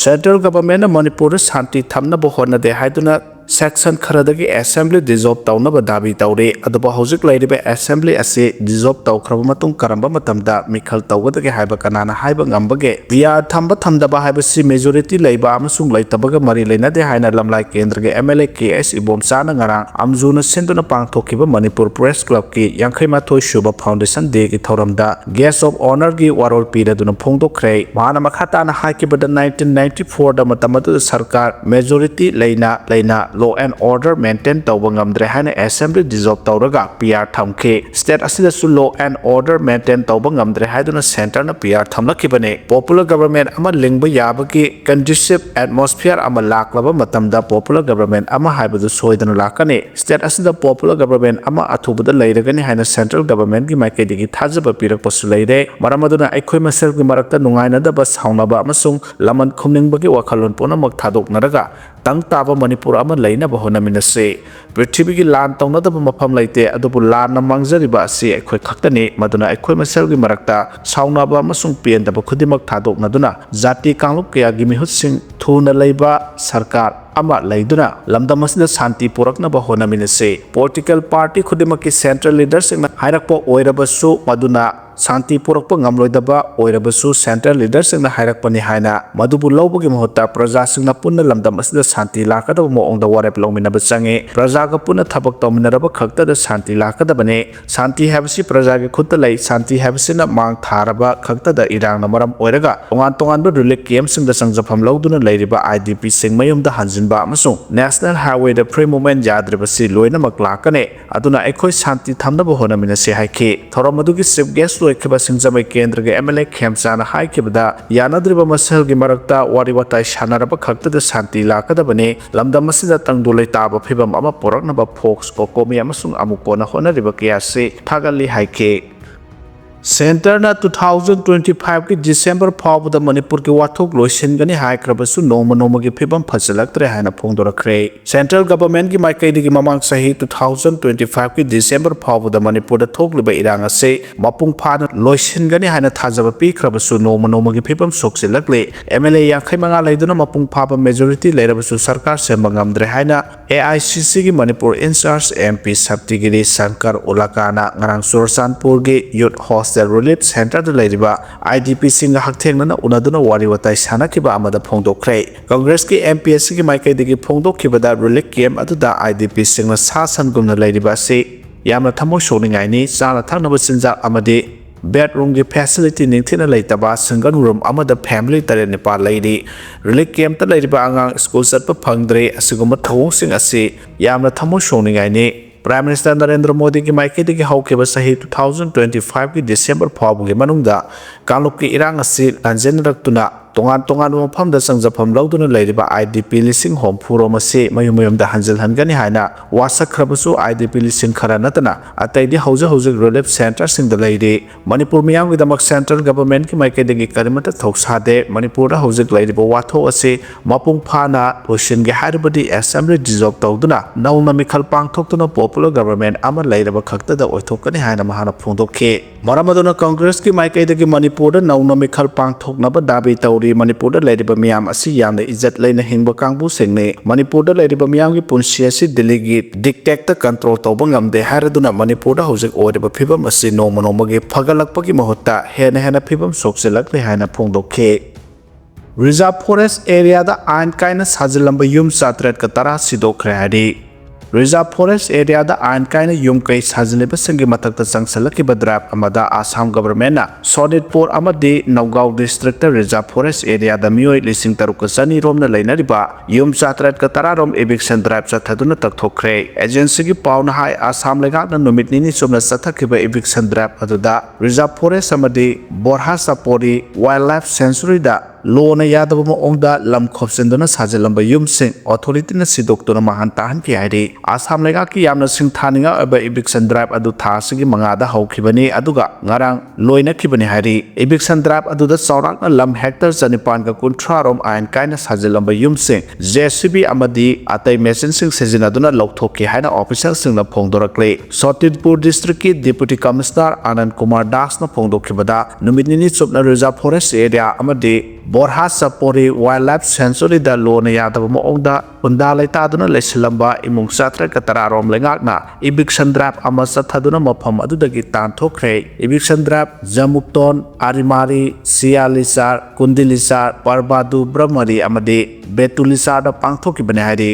Central governmentꯅ ꯃꯅꯤꯄꯨꯔꯗ ꯁꯥꯟꯇꯤ ꯊꯝꯅꯕ ꯍꯣꯠꯅꯗꯦ ꯍꯥꯏꯗꯨꯅ section ꯈꯔꯗꯒꯤ assembly dissolve ꯇꯧꯅꯕ ꯗꯥꯕꯤ ꯇꯧꯔꯤ꯫ ꯑꯗꯨꯕꯨ ꯍꯧꯖꯤꯛ ꯂꯩꯔꯤꯕ assembly ꯑꯁꯤ dissolve ꯇꯧꯈ꯭ꯔꯕ ꯃꯇꯨꯡ ꯀꯔꯝꯕ ꯃꯇꯝꯗ ꯃꯤꯈꯜ ꯇꯧꯒꯗꯒꯦ ꯍꯥꯏꯕ ꯀꯅꯥꯅ ꯍꯥꯏꯕ ꯉꯝꯕꯒꯦ? P R ꯊꯝꯕ ꯊꯝꯗꯕ ꯍꯥꯏꯕꯁꯤ majority ꯂꯩꯕ ꯑꯃꯁꯨꯡ ꯂꯩꯇꯕꯒ ꯃꯔꯤ ꯂꯩꯅꯗꯦ ꯍꯥꯏꯅ ꯂꯝꯂꯥꯏ ꯀꯦꯟꯗ꯭ꯔꯒꯤ MLA K S ꯏꯕꯣꯝꯆꯥꯅ ꯉꯔꯥꯡ ꯑꯝꯖꯨꯅ ꯁꯤꯟꯗꯨꯅ ꯄꯥꯡꯊꯣꯛꯈꯤꯕ ꯃꯅꯤꯄꯨꯔ Press Clubꯀꯤ ꯌꯥꯡꯈꯩ ꯃꯥꯊꯣꯏ ꯁꯨꯕ foundation dayꯒꯤ ꯊꯧꯔꯝꯗ guest of honourꯒꯤ ꯋꯥꯔꯣꯜ ꯄꯤꯔꯗꯨꯅ ꯐꯣꯡꯗꯣꯛꯈ꯭ꯔꯦ꯫ ꯃꯍꯥꯛꯅ ꯃꯈꯥ ꯇꯥꯅ ꯍꯥꯏꯈꯤꯕꯗ, nineteen ninety-fourꯗ ꯃꯇꯝ ꯑꯗꯨꯗ ꯁꯔꯀꯥꯔ majority ꯂꯩꯅ ꯂꯩꯅ law and order maintain ꯇꯧꯕ ꯉꯝꯗ꯭ꯔꯦ ꯍꯥꯏꯅ assembly dissolve ꯇꯧꯔꯒ P R ꯊꯝꯈꯤ꯫ State ꯑꯁꯤꯗꯁꯨ law and order maintain ꯇꯧꯕ ꯉꯝꯗ꯭ꯔꯦ ꯍꯥꯏꯗꯨꯅ centreꯅ P R ꯊꯝꯂꯛꯈꯤꯕꯅꯤ꯫ Popular government ꯑꯃ ꯂꯤꯡꯕ ꯌꯥꯕꯒꯤ conducive atmosphere ꯑꯃ ꯂꯥꯛꯂꯕ ꯃꯇꯝꯗ popular government ꯑꯃ ꯍꯥꯏꯕꯗꯨ ꯁꯣꯏꯗꯅ ꯂꯥꯛꯀꯅꯤ꯫ State ꯑꯁꯤꯗ popular government ꯑꯃ ꯑꯊꯨꯕꯗ ꯂꯩꯔꯒꯅꯤ ꯍꯥꯏꯅ central governmentꯀꯤ ꯃꯥꯏꯀꯩꯗꯒꯤ ꯊꯥꯖꯕ ꯄꯤꯔꯛꯄꯁꯨ ꯂꯩꯔꯦ꯫ ꯃꯔꯝ ꯑꯗꯨꯅ ꯑꯩꯈꯣꯏ ꯃꯁꯦꯜꯒꯤ ꯃꯔꯛꯇ ꯅꯨꯡꯉꯥꯏꯅꯗꯕ, ꯁꯥꯎꯅꯕ ꯑꯃꯁꯨꯡ ꯂꯃꯟ ꯈꯨꯝꯅꯤꯡꯕꯒꯤ ꯋꯥꯈꯜꯂꯣꯟ ꯄꯨꯝꯅꯃꯛ ꯊꯥꯗꯣꯛꯅꯔꯒ ꯇꯪ ꯇꯥꯕ ꯃꯅꯤꯄꯨꯔ ꯑꯃ ꯂꯩꯅꯕ ꯍꯣꯠꯅꯃꯤꯟꯅꯁꯤ꯫ ꯄ꯭ꯔꯤꯊꯤꯕꯤꯒꯤ ꯂꯥꯟ ꯇꯧꯅꯗꯕ ꯃꯐꯝ ꯂꯩꯇꯦ, ꯑꯗꯨꯕꯨ ꯂꯥꯟꯅ ꯃꯥꯡꯖꯔꯤꯕ ꯑꯁꯤ ꯑꯩꯈꯣꯏ ꯈꯛꯇꯅꯤ꯫ ꯃꯗꯨꯅ ꯑꯩꯈꯣꯏ ꯃꯁꯦꯜꯒꯤ ꯃꯔꯛꯇ ꯁꯥꯎꯅꯕ ꯑꯃꯁꯨꯡ ꯄꯦꯟꯗꯕ ꯈꯨꯗꯤꯡꯃꯛ ꯊꯥꯗꯣꯛꯅꯗꯨꯅ ꯖꯥꯇꯤ ꯀꯥꯡꯂꯨꯞ ꯀꯌꯥꯒꯤ ꯃꯤꯍꯨꯠꯁꯤꯡ ꯊꯨꯅ ꯂꯩꯕ ꯁꯔꯀꯥꯔ ꯑꯃ ꯂꯩꯗꯨꯅ ꯂꯝꯗꯝ ꯑꯁꯤꯗ ꯁꯥꯟꯇꯤ ꯄꯨꯔꯛꯅꯕ ꯍꯣꯠꯅꯃꯤꯟꯅꯁꯤ꯫ Political party ꯈꯨꯗꯤꯡꯃꯛꯀꯤ central leaderꯁꯤꯡꯅ ꯍꯥꯏꯔꯛꯄ ꯑꯣꯏꯔꯕꯁꯨ, ꯃꯗꯨꯅ ꯁꯥꯟꯇꯤ ꯄꯨꯔꯛꯄ ꯉꯝꯂꯣꯏꯗꯕ ꯑꯣꯏꯔꯕꯁꯨ central leaderꯁꯤꯡꯅ ꯍꯥꯏꯔꯛꯄꯅꯤ ꯍꯥꯏꯅ ꯃꯗꯨꯕꯨ ꯂꯧꯕꯒꯤ ꯃꯍꯨꯠꯇ ꯄ꯭ꯔꯖꯥꯁꯤꯡꯅ ꯄꯨꯟꯅ ꯂꯝꯗꯝ ꯑꯁꯤꯗ ꯁꯥꯟꯇꯤ ꯂꯥꯛꯀꯗꯕ ꯃꯑꯣꯡꯗ ꯋꯥꯔꯦꯞ ꯂꯧꯃꯤꯟꯅꯕ ꯆꯪꯏ꯫ ꯄ꯭ꯔꯖꯥꯒ ꯄꯨꯟꯅ ꯊꯕꯛ ꯇꯧꯃꯤꯟꯅꯔꯕ ꯈꯛꯇꯗ ꯁꯥꯟꯇꯤ ꯂꯥꯛꯀꯗꯕꯅꯤ꯫ ꯁꯥꯟꯇꯤ ꯍꯥꯏꯕꯁꯤ ꯄ꯭ꯔꯖꯥꯒꯤ ꯈꯨꯠꯇ ꯂꯩ꯫ ꯁꯥꯟꯇꯤ ꯍꯥꯏꯕꯁꯤꯅ ꯃꯥꯡ ꯊꯥꯔꯕ ꯈꯛꯇꯗ ꯏꯔꯥꯡꯅ ꯃꯔꯝ ꯑꯣꯏꯔꯒ ꯇꯣꯉꯥꯟ ꯇꯣꯉꯥꯟꯕ relief campꯁꯤꯡꯗ ꯆꯪꯖꯐꯝ ꯂꯧꯗꯨꯅ ꯂꯩꯔꯤꯕ IDPꯁꯤꯡ ꯃꯌꯨꯝꯗ ꯍꯟꯖꯤꯟ ꯑꯃꯁꯨꯡ National Highwayꯗ free movement ꯌꯥꯗ꯭ꯔꯤꯕꯁꯤ ꯂꯣꯏꯅꯃꯛ ꯂꯥꯛꯀꯅꯤ꯫ ꯑꯗꯨꯅ ꯑꯩꯈꯣꯏ ꯁꯥꯟꯇꯤ ꯊꯝꯅꯕ ꯍꯣꯠꯅꯃꯤꯟꯅꯁꯤ ꯍꯥꯏꯈꯤ꯫ ꯊꯧꯔꯝ ꯑꯗꯨꯒꯤ chief guest ꯑꯣꯏꯈꯤꯕ ꯁꯤꯡꯖꯃꯩ ꯀꯦꯟꯗ꯭ꯔꯒꯤ M L A ꯈꯦꯝꯆꯥꯅ ꯍꯥꯏꯈꯤꯕꯗ, ꯌꯥꯅꯗ꯭ꯔꯤꯕ ꯃꯁꯦꯜꯒꯤ ꯃꯔꯛꯇ ꯋꯥꯔꯤ ꯋꯥꯇꯥꯏ ꯁꯥꯟꯅꯔꯕ ꯈꯛꯇꯗ ꯁꯥꯟꯇꯤ ꯂꯥꯛꯀꯗꯕꯅꯤ꯫ ꯂꯝꯗꯝ ꯑꯁꯤꯗ ꯇꯪꯗꯨ ꯂꯩꯇꯥꯕ ꯐꯤꯕꯝ ꯑꯃ ꯄꯨꯔꯛꯅꯕ ꯐꯣꯛꯁ, ꯀꯣꯀꯣꯃꯤ ꯑꯃꯁꯨꯡ ꯑꯃꯨꯛ ꯀꯣꯟꯅ ꯍꯣꯠꯅꯔꯤꯕ ꯀꯌꯥ ꯑꯁꯤ ꯊꯥꯒꯠꯂꯤ ꯍꯥꯏꯈꯤ꯫ Centreꯅ two thousand twenty fiveꯀꯤ December ꯐꯥꯎꯕꯗ ꯃꯅꯤꯄꯨꯔꯒꯤ ꯋꯥꯊꯣꯛ ꯂꯣꯏꯁꯤꯟꯒꯅꯤ ꯍꯥꯏꯈ꯭ꯔꯕꯁꯨ ꯅꯣꯡꯃ ꯅꯣꯡꯃꯒꯤ ꯐꯤꯕꯝ ꯐꯖꯜꯂꯛꯇ꯭ꯔꯦ ꯍꯥꯏꯅ ꯐꯣꯡꯗꯣꯔꯛꯈ꯭ꯔꯦ꯫ Central Governmentꯀꯤ ꯃꯥꯏꯀꯩꯗꯒꯤ ꯃꯃꯥꯡ ꯆꯍꯤ two thousand twenty fiveꯀꯤ December ꯐꯥꯎꯕꯗ ꯃꯅꯤꯄꯨꯔꯗ ꯊꯣꯛꯂꯤꯕ ꯏꯔꯥꯡ ꯑꯁꯤ ꯃꯄꯨꯡ ꯐꯥꯅ ꯂꯣꯏꯁꯤꯟꯒꯅꯤ ꯍꯥꯏꯅ ꯊꯥꯖꯕ ꯄꯤꯈ꯭ꯔꯕꯁꯨ ꯅꯣꯡꯃ ꯅꯣꯡꯃꯒꯤ ꯐꯤꯕꯝ ꯁꯣꯛꯆꯤꯜꯂꯛꯂꯤ꯫ M L A ꯌꯥꯡꯈꯩ ꯃꯉꯥ ꯂꯩꯗꯨꯅ ꯃꯄꯨꯡ ꯐꯥꯕ majority ꯂꯩꯔꯕꯁꯨ ꯁꯔꯀꯥꯔ ꯁꯦꯝꯕ ꯉꯝꯗ꯭ꯔꯦ ꯍꯥꯏꯅ A I C Cꯒꯤ Manipur in-charge M P ꯁꯛꯇꯤꯒꯤꯔꯤ Shankar ꯎꯂꯥꯀꯥꯅ ꯉꯔꯥꯡ ꯆꯨꯔꯆꯥꯟꯄꯨꯔꯒꯤ Youth Hostel Relief Centreꯗ ꯂꯩꯔꯤꯕ I D Pꯁꯤꯡꯒ ꯍꯛꯊꯦꯡꯅꯅ ꯎꯅꯗꯨꯅ ꯋꯥꯔꯤ ꯋꯥꯇꯥꯏ ꯁꯥꯟꯅꯈꯤꯕ ꯑꯃꯗ ꯐꯣꯡꯗꯣꯛꯈ꯭ꯔꯦ꯫ Congressꯀꯤ M P ꯑꯁꯤꯒꯤ ꯃꯥꯏꯀꯩꯗꯒꯤ ꯐꯣꯡꯗꯣꯛꯈꯤꯕꯗ, relief camp ꯑꯗꯨꯗ I D Pꯁꯤꯡꯅ ꯁꯥ ꯁꯟꯒꯨꯝꯅ ꯂꯩꯔꯤꯕ ꯑꯁꯤ ꯌꯥꯝꯅ ꯊꯃꯣꯏ ꯁꯣꯛꯅꯤꯡꯉꯥꯏꯅꯤ꯫ ꯆꯥꯅ ꯊꯛꯅꯕ ꯆꯤꯟꯖꯥꯛ ꯑꯃꯗꯤ bedroomꯒꯤ facility ꯅꯤꯡꯊꯤꯅ ꯂꯩꯇꯕ single room ꯑꯃꯗ family ꯇꯔꯦꯠ ꯅꯤꯄꯥꯜ ꯂꯩꯔꯤ꯫ Relief campꯇ ꯂꯩꯔꯤꯕ ꯑꯉꯥꯡ school ꯆꯠꯄ ꯐꯪꯗ꯭ꯔꯦ꯫ ꯑꯁꯤꯒꯨꯝꯕ ꯊꯧꯑꯣꯡꯁꯤꯡ ꯑꯁꯤ ꯌꯥꯝꯅ ꯊꯃꯣꯏ ꯁꯣꯛꯅꯤꯡꯉꯥꯏꯅꯤ꯫ Prime Minister ꯅꯔꯦꯟꯗ꯭ꯔ ꯃꯣꯗꯤꯒꯤ ꯃꯥꯏꯀꯩꯗꯒꯤ ꯍꯧꯈꯤꯕ ꯆꯍꯤ two thousand twenty fiveꯀꯤ December ꯐꯥꯎꯕꯒꯤ ꯃꯅꯨꯡꯗ ꯀꯥꯡꯂꯨꯞꯀꯤ ꯏꯔꯥꯡ ꯑꯁꯤ ꯂꯥꯟꯖꯦꯟꯅꯔꯛꯇꯨꯅ ꯇꯣꯉꯥꯟ ꯇꯣꯉꯥꯟꯕ ꯃꯐꯝꯗ ꯆꯪꯖꯐꯝ ꯂꯧꯗꯨꯅ ꯂꯩꯔꯤꯕ I D P ꯂꯤꯁꯤꯡ ꯍꯨꯝꯐꯨ ꯔꯣꯝ ꯑꯁꯤ ꯃꯌꯨꯝ ꯃꯌꯨꯝꯗ ꯍꯟꯖꯤꯜꯍꯟꯒꯅꯤ ꯍꯥꯏꯅ ꯋꯥꯁꯛꯈ꯭ꯔꯕꯁꯨ, I D P ꯂꯤꯁꯤꯡ ꯈꯔ ꯅꯠꯇꯅ ꯑꯇꯩꯗꯤ ꯍꯧꯖꯤꯛ ꯍꯧꯖꯤꯛ relief centreꯁꯤꯡꯗ ꯂꯩꯔꯤ꯫ ꯃꯅꯤꯄꯨꯔ ꯃꯤꯌꯥꯝꯒꯤꯗꯃꯛ Central Governmentꯀꯤ ꯃꯥꯏꯀꯩꯗꯒꯤ ꯀꯔꯤꯃꯠꯇ ꯊꯧꯁꯥꯗꯦ꯫ ꯃꯅꯤꯄꯨꯔꯗ ꯍꯧꯖꯤꯛ ꯂꯩꯔꯤꯕ ꯋꯥꯊꯣꯛ ꯑꯁꯤ ꯃꯄꯨꯡ ꯐꯥꯅ ꯂꯣꯏꯁꯤꯟꯒꯦ ꯍꯥꯏꯔꯕꯗꯤ Assembly dissolve ꯇꯧꯗꯨꯅ ꯅꯧꯅ ꯃꯤꯈꯜ ꯄꯥꯡꯊꯣꯛꯇꯨꯅ popular government ꯑꯃ ꯂꯩꯔꯕ ꯈꯛꯇꯗ ꯑꯣꯏꯊꯣꯛꯀꯅꯤ ꯍꯥꯏꯅ ꯃꯍꯥꯛꯅ ꯐꯣꯡꯗꯣꯛꯈꯤ꯫ ꯃꯔꯝ ꯑꯗꯨꯅ Congressꯀꯤ ꯃꯥꯏꯀꯩꯗꯒꯤ ꯃꯅꯤꯄꯨꯔꯗ ꯅꯧꯅ ꯃꯤꯈꯜ ꯄꯥꯡꯊꯣꯛꯅꯕ ꯗꯥꯕꯤ ꯇꯧꯔꯤ꯫ ꯃꯅꯤꯄꯨꯔꯗ ꯂꯩꯔꯤꯕ ꯃꯤꯌꯥꯝ ꯑꯁꯤ ꯌꯥꯝꯅ ꯏꯖꯠ ꯂꯩꯅ ꯍꯤꯡꯕ ꯀꯥꯡꯕꯨꯁꯤꯡꯅꯤ꯫ ꯃꯅꯤꯄꯨꯔꯗ ꯂꯩꯔꯤꯕ ꯃꯤꯌꯥꯝꯒꯤ ꯄꯨꯟꯁꯤ ꯑꯁꯤ ꯗꯤꯜꯂꯤꯒꯤ dictateꯇ control ꯇꯧꯕ ꯉꯝꯗꯦ ꯍꯥꯏꯔꯗꯨꯅ ꯃꯅꯤꯄꯨꯔꯗ ꯍꯧꯖꯤꯛ ꯑꯣꯏꯔꯤꯕ ꯐꯤꯕꯝ ꯑꯁꯤ ꯅꯣꯡꯃ ꯅꯣꯡꯃꯒꯤ ꯐꯒꯠꯂꯛꯄꯒꯤ ꯃꯍꯨꯠꯇ ꯍꯦꯟꯅ ꯍꯦꯟꯅ ꯐꯤꯕꯝ ꯁꯣꯛꯆꯤꯜꯂꯛꯂꯦ ꯍꯥꯏꯅ ꯐꯣꯡꯗꯣꯛꯈꯤ꯫ Reserve Forest areaꯗ ꯑꯥꯏꯟ ꯀꯥꯏꯅ ꯁꯥꯖꯤꯜꯂꯝꯕ ꯌꯨꯝ ꯆꯥꯇ꯭ꯔꯦꯠꯀ ꯇꯔꯥ ꯁꯤꯗꯣꯛꯈ꯭ꯔꯦ ꯍꯥꯏꯔꯤ꯫ Reserve Forest Area ꯗ ꯑꯥꯏꯟ ꯀꯥꯏꯅ ꯌꯨꯝ ꯀꯩ ꯁꯥꯖꯤꯜꯂꯤꯕꯁꯤꯡꯒꯤ ꯃꯊꯛꯇ ꯆꯪꯁꯤꯜꯂꯛꯈꯤꯕ ꯗ꯭ꯔꯥꯏꯕ ꯑꯃꯗ ꯑꯁꯥꯝ ꯒꯚꯔꯟꯃꯦꯟꯠꯅ ꯁꯣꯅꯤꯠꯄꯨꯔ ꯑꯃꯗꯤ ꯅꯧꯒꯥꯎ ꯗꯤꯁꯇ꯭ꯔꯤꯛꯇ Reserve Forest Area ꯗ ꯃꯤꯑꯣꯏ ꯂꯤꯁꯤꯡ ꯇꯔꯨꯛꯀ ꯆꯅꯤ ꯔꯣꯝꯅ ꯂꯩꯅꯔꯤꯕ ꯌꯨꯝ ꯆꯥꯇ꯭ꯔꯦꯠꯀ ꯇꯔꯥ ꯔꯣꯝ eviction drive ꯆꯠꯊꯗꯨꯅ ꯇꯛꯊꯣꯛꯈ꯭ꯔꯦ꯫ ꯑꯦꯖꯦꯟꯁꯤꯒꯤ ꯄꯥꯎꯅ ꯍꯥꯏ, ꯑꯁꯥꯝ ꯂꯩꯉꯥꯛꯅ ꯅꯨꯃꯤꯠ ꯅꯤꯅꯤ ꯆꯨꯞꯅ ꯆꯠꯊꯈꯤꯕ eviction drive ꯑꯗꯨꯗ Reserve Forest ꯑꯃꯗꯤ ꯕꯣꯔꯍꯥ ꯆꯥꯄꯣꯔꯤ Wildlife Sanctuary ꯗ ꯂꯣꯅ ꯌꯥꯗꯕ ꯃꯑꯣꯡꯗ ꯂꯝ ꯈꯣꯞꯆꯤꯟꯗꯨꯅ ꯁꯥꯖꯤꯜꯂꯝꯕ ꯌꯨꯝꯁꯤꯡ ꯑꯣꯊꯣꯔꯤꯇꯤꯅ ꯁꯤꯗꯣꯛꯇꯨꯅ ꯃꯥꯡꯍꯟ ꯇꯥꯍꯟꯈꯤ ꯍꯥꯏꯔꯤ꯫ ꯑꯁꯥꯝ ꯂꯩꯉꯥꯛꯀꯤ ꯌꯥꯝꯅ ꯁꯤꯡꯊꯥꯅꯤꯡꯉꯥꯏ ꯑꯣꯏꯕ eviction drive ꯑꯗꯨ ꯊꯥ ꯑꯁꯤꯒꯤ ꯃꯉꯥꯗ ꯍꯧꯈꯤꯕꯅꯤ, ꯑꯗꯨꯒ ꯉꯔꯥꯡ ꯂꯣꯏꯅꯈꯤꯕꯅꯤ ꯍꯥꯏꯔꯤ꯫ Eviction drive ꯑꯗꯨꯗ ꯆꯥꯎꯔꯥꯛꯅ ꯂꯝ ꯍꯦꯛꯇꯔ ꯆꯅꯤꯄꯥꯟꯒ ꯀꯨꯟꯊ꯭ꯔꯥ ꯔꯣꯝ ꯑꯥꯏꯟ ꯀꯥꯏꯅ ꯁꯥꯖꯤꯜꯂꯝꯕ ꯌꯨꯝꯁꯤꯡ J C B ꯑꯃꯗꯤ ꯑꯇꯩ ꯃꯦꯆꯤꯟꯁꯤꯡ ꯁꯤꯖꯤꯟꯅꯗꯨꯅ ꯂꯧꯊꯣꯛꯈꯤ ꯍꯥꯏꯅ ꯑꯣꯐꯤꯁꯤꯌꯦꯜꯁꯤꯡꯅ ꯐꯣꯡꯗꯣꯔꯛꯂꯤ꯫ ꯁꯣꯅꯤꯠꯄꯨꯔ ꯗꯤꯁꯇ꯭ꯔꯤꯛꯀꯤ ꯗꯤꯄꯨꯇꯤ ꯀꯃꯤꯁꯅꯔ ꯑꯅꯟ ꯀꯨꯃꯥꯔ ꯗꯥꯁꯅ ꯐꯣꯡꯗꯣꯛꯈꯤꯕꯗ, ꯅꯨꯃꯤꯠ ꯅꯤꯅꯤ ꯆꯨꯞꯅ Reserve Forest Area ꯑꯃꯗꯤ ꯕꯣꯔꯍꯥ ꯆꯥꯄꯣꯔꯤ Wildlife Sanctuary ꯗ ꯂꯣꯅ ꯌꯥꯗꯕ ꯃꯑꯣꯡꯗ ꯈꯨꯟꯗꯥ ꯂꯩꯇꯥꯗꯨꯅ ꯂꯩꯁꯤꯜꯂꯝꯕ ꯏꯃꯨꯡ ꯆꯥꯇ꯭ꯔꯦꯠꯀ ꯇꯔꯥ ꯔꯣꯝ ꯂꯩꯉꯥꯛꯅ eviction drive ꯑꯃ ꯆꯠꯊꯗꯨꯅ ꯃꯐꯝ ꯑꯗꯨꯗꯒꯤ ꯇꯥꯟꯊꯣꯛꯈ꯭ꯔꯦ꯫ Eviction drive ꯖꯃꯨꯛꯇꯣꯟ, ꯑꯔꯤꯃꯥꯔꯤ, ꯁꯤꯌꯥꯂꯤꯆꯥꯔ, ꯀꯨꯟꯗꯤꯂꯤꯆꯥꯔ, ꯄꯔꯕꯥꯗꯨ ꯕ꯭ꯔꯍꯃꯔꯤ ꯑꯃꯗꯤ ꯕꯦꯇꯨꯂꯤꯆꯥꯔꯗ ꯄꯥꯡꯊꯣꯛꯈꯤꯕꯅꯤ ꯍꯥꯏꯔꯤ꯫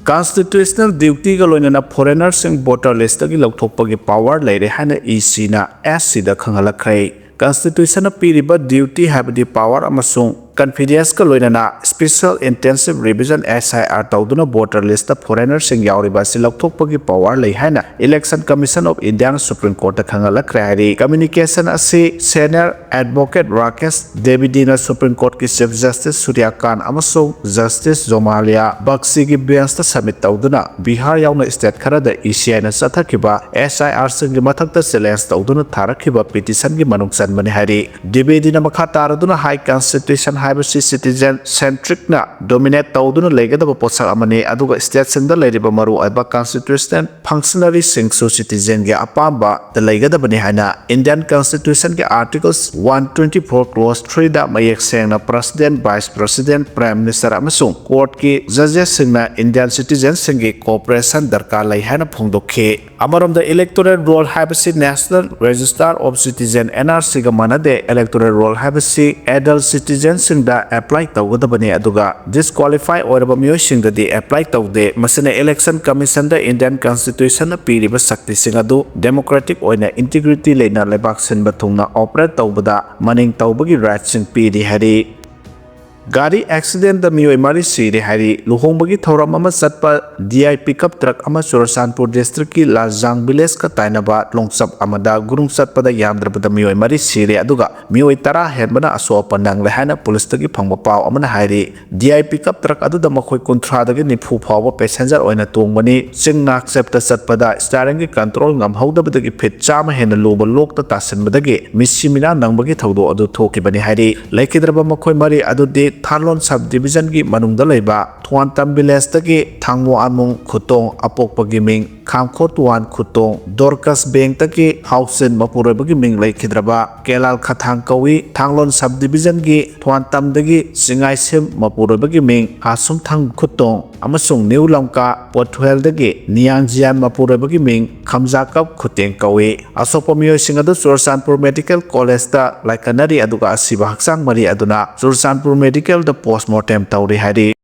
Constitutional duty ꯒ ꯂꯣꯏꯅꯅ foreigner ꯁꯤꯡ voter list ꯇꯒꯤ ꯂꯧꯊꯣꯛꯄꯒꯤ power ꯂꯩꯔꯦ ꯍꯥꯏꯅ E C ꯅ S C ꯗ ꯈꯪꯍꯜꯂꯛꯈ꯭ꯔꯦ꯫ Constitution ꯅ ꯄꯤꯔꯤꯕ duty ꯍꯥꯏꯕꯗꯤ power ꯑꯃꯁꯨꯡ confidence ꯀ ꯂꯣꯏꯅꯅ Special Intensive Revision S I R ꯇꯧꯗꯨꯅ voter list ꯇ foreigner ꯁꯤꯡ ꯌꯥꯎꯔꯤꯕ ꯑꯁꯤ ꯂꯧꯊꯣꯛꯄꯒꯤ power ꯂꯩ ꯍꯥꯏꯅ Election Commission of India ꯅ Supreme Court ꯇ ꯈꯪꯍꯜꯂꯛꯈ꯭ꯔꯦ ꯍꯥꯏꯔꯤ꯫ Communication ꯑꯁꯤ senior advocate Rakesh ꯗꯦꯕꯤꯗꯤꯅ Supreme Court ꯀꯤ Chief Justice ꯁꯨꯔ꯭ꯌꯀꯥꯟ ꯑꯃꯁꯨꯡ Justice ꯖꯣꯃꯥꯂꯤꯌꯥ ꯕꯛꯁꯤꯒꯤ bench ꯇ submit ꯇꯧꯗꯨꯅ ꯕꯤꯍꯥꯔ ꯌꯥꯎꯅ state ꯈꯔꯗ E C I ꯅ ꯆꯠꯊꯈꯤꯕ S I R ꯁꯤꯡꯒꯤ ꯃꯊꯛꯇ challenge ꯇꯧꯗꯨꯅ ꯊꯥꯔꯛꯈꯤꯕ petition ꯒꯤ ꯃꯅꯨꯡ ꯆꯟꯕꯅꯤ ꯍꯥꯏꯔꯤ꯫ ꯗꯤꯕꯦꯗꯤꯅ ꯃꯈꯥ ꯇꯥꯔꯗꯨꯅ ꯍꯥꯏ, constitution ꯍꯥꯏꯕꯁꯤ citizen centric ꯅ dominate ꯇꯧꯗꯨꯅ ꯂꯩꯒꯗꯕ ꯄꯣꯠꯁꯛ ꯑꯃꯅꯤ, ꯑꯗꯨꯒ state ꯁꯤꯡꯗ ꯂꯩꯔꯤꯕ ꯃꯔꯨꯑꯣꯏꯕ constitutional functionary ꯁꯤꯡꯁꯨ citizen ꯒꯤ ꯑꯄꯥꯝꯕꯗ ꯂꯩꯒꯗꯕꯅꯤ ꯍꯥꯏꯅ Indian Constitution ꯒꯤ Articles one twenty four clause three ꯗ ꯃꯌꯦꯛ ꯁꯦꯡꯅ President, Vice President, Prime Minister ꯑꯃꯁꯨꯡ court ꯀꯤ judges ꯁꯤꯡꯅ Indian citizen ꯁꯤꯡꯒꯤ cooperation ꯗꯔꯀꯥꯔ ꯂꯩ ꯍꯥꯏꯅ ꯐꯣꯡꯗꯣꯛꯈꯤ꯫ ꯑꯃꯔꯣꯝꯗ, electoral roll ꯍꯥꯏꯕꯁꯤ National Register of Citizen, N R C ꯒ ꯃꯥꯟꯅꯗꯦ꯫ Electoral roll ꯍꯥꯏꯕꯁꯤ adult citizen ꯁꯤꯡꯗ apply ꯇꯧꯒꯗꯕꯅꯤ, ꯑꯗꯨꯒ disqualify ꯑꯣꯏꯔꯕ ꯃꯤꯑꯣꯏꯁꯤꯡꯗꯗꯤ apply ꯇꯧꯗꯦ꯫ ꯃꯁꯤꯅ Election Commission ꯗ Indian Constitution ꯅ ꯄꯤꯔꯤꯕ ꯁꯛꯇꯤꯁꯤꯡ ꯑꯗꯨ democratic ꯑꯣꯏꯅ integrity ꯂꯩꯅ ꯂꯩꯕꯥꯛ ꯁꯤꯟꯕ ꯊꯨꯡꯅ operate ꯇꯧꯕꯗ ꯃꯅꯤꯡ ꯇꯧꯕꯒꯤ right ꯁꯤꯡ ꯄꯤꯔꯤ ꯍꯥꯏꯔꯤ꯫ ꯒꯥꯔꯤ accident ꯇ ꯃꯤꯑꯣꯏ ꯃꯔꯤ ꯁꯤꯔꯦ ꯍꯥꯏꯔꯤ꯫ ꯂꯨꯍꯣꯡꯕꯒꯤ ꯊꯧꯔꯝ ꯑꯃ ꯆꯠꯄ D I pickup truck ꯑꯃ ꯆꯨꯔꯆꯥꯟꯄꯨꯔ district ꯀꯤ ꯂꯥꯜꯖꯥꯡ village ꯀ ꯇꯥꯏꯅꯕ ꯂꯣꯡꯆꯞ ꯑꯃꯗ ꯒꯨꯔꯨꯡ ꯆꯠꯄꯗ ꯌꯥꯝꯗ꯭ꯔꯕꯗ ꯃꯤꯑꯣꯏ ꯃꯔꯤ ꯁꯤꯔꯦ, ꯑꯗꯨꯒ ꯃꯤꯑꯣꯏ ꯇꯔꯥ ꯍꯦꯟꯕꯅ ꯑꯁꯣꯛ ꯑꯄꯟ ꯅꯪꯂꯦ ꯍꯥꯏꯅ ꯄꯨꯂꯤꯁꯇꯒꯤ ꯐꯪꯕ ꯄꯥꯎ ꯑꯃꯅ ꯍꯥꯏꯔꯤ꯫ D I pickup truck ꯑꯗꯨꯗ ꯃꯈꯣꯏ ꯀꯨꯟꯊ꯭ꯔꯥꯗꯒꯤ ꯅꯤꯐꯨ ꯐꯥꯎꯕ passenger ꯑꯣꯏꯅ ꯇꯣꯡꯕꯅꯤ꯫ ꯆꯤꯡ ꯅꯥꯛꯆꯦꯞꯇ ꯆꯠꯄꯗ steering ꯒꯤ control ꯉꯝꯍꯧꯗꯕꯗꯒꯤ feet ꯆꯥꯝꯃ ꯍꯦꯟꯅ ꯂꯨꯕ ꯂꯣꯛꯇ ꯇꯥꯁꯤꯟꯕꯗꯒꯤ ꯃꯤꯁꯤ ꯃꯤꯅꯥ ꯅꯪꯕꯒꯤ ꯊꯧꯗꯣꯛ ꯑꯗꯨ ꯊꯣꯛꯈꯤꯕꯅꯤ ꯍꯥꯏꯔꯤ꯫ ꯂꯩꯈꯤꯗ꯭ꯔꯕ ꯃꯈꯣꯏ ꯃꯔꯤ ꯑꯗꯨꯗꯤ ꯊꯥꯔꯂꯣꯟ sub division ꯒꯤ ꯃꯅꯨꯡꯗ ꯂꯩꯕ ꯊꯨꯋꯥꯟꯇꯝ village ꯇꯒꯤ ꯊꯥꯡꯃꯣ ꯑꯃꯨꯡ ꯈꯨꯇꯣꯡ, ꯑꯄꯣꯛꯄꯒꯤ ꯃꯤꯡ ꯈꯥꯝꯈꯣ ꯇꯨꯋꯥꯟ ꯈꯨꯇꯣꯡ, ꯗꯣꯔꯀꯁ ꯕꯦꯡꯇꯒꯤ ꯍꯥꯎꯆꯤꯟ ꯃꯄꯨꯔꯣꯏꯕꯒꯤ ꯃꯤꯡ ꯂꯩꯈꯤꯗ꯭ꯔꯕ ꯀꯦꯂꯥꯜ ꯈꯊꯥꯡ ꯀꯧꯏ꯫ ꯊꯥꯡꯂꯣꯟ sub division ꯒꯤ ꯊꯨꯋꯥꯟꯇꯝꯗꯒꯤ ꯆꯤꯡꯉꯥꯏꯁꯤꯝ ꯃꯄꯨꯔꯣꯏꯕꯒꯤ ꯃꯤꯡ ꯍꯥꯁꯨꯝꯊꯪ ꯈꯨꯇꯣꯡ ꯑꯃꯁꯨꯡ ꯅ꯭ꯌꯨ ꯂꯝꯀꯥ ꯄꯣꯊ꯭ꯋꯦꯜꯗꯒꯤ ꯅꯤꯌꯥꯡꯖꯤꯌꯥꯟ ꯃꯄꯨꯔꯣꯏꯕꯒꯤ ꯃꯤꯡ ꯈꯝꯖꯥꯀꯞ ꯈꯨꯇꯦꯡ ꯀꯧꯏ꯫ ꯑꯁꯣꯛꯄ ꯃꯤꯑꯣꯏꯁꯤꯡ ꯑꯗꯨ ꯆꯨꯔꯆꯥꯟꯄꯨꯔ Medical College ꯇ ꯂꯥꯏꯀꯠꯅꯔꯤ, ꯑꯗꯨꯒ ꯑꯁꯤꯕ ꯍꯛꯆꯥꯡ ꯃꯔꯤ ꯑꯗꯨꯅ ꯆꯨꯔꯆꯥꯟꯄꯨꯔ Medical ꯗ post mortem ꯇꯧꯔꯤ ꯍꯥꯏꯔꯤ꯫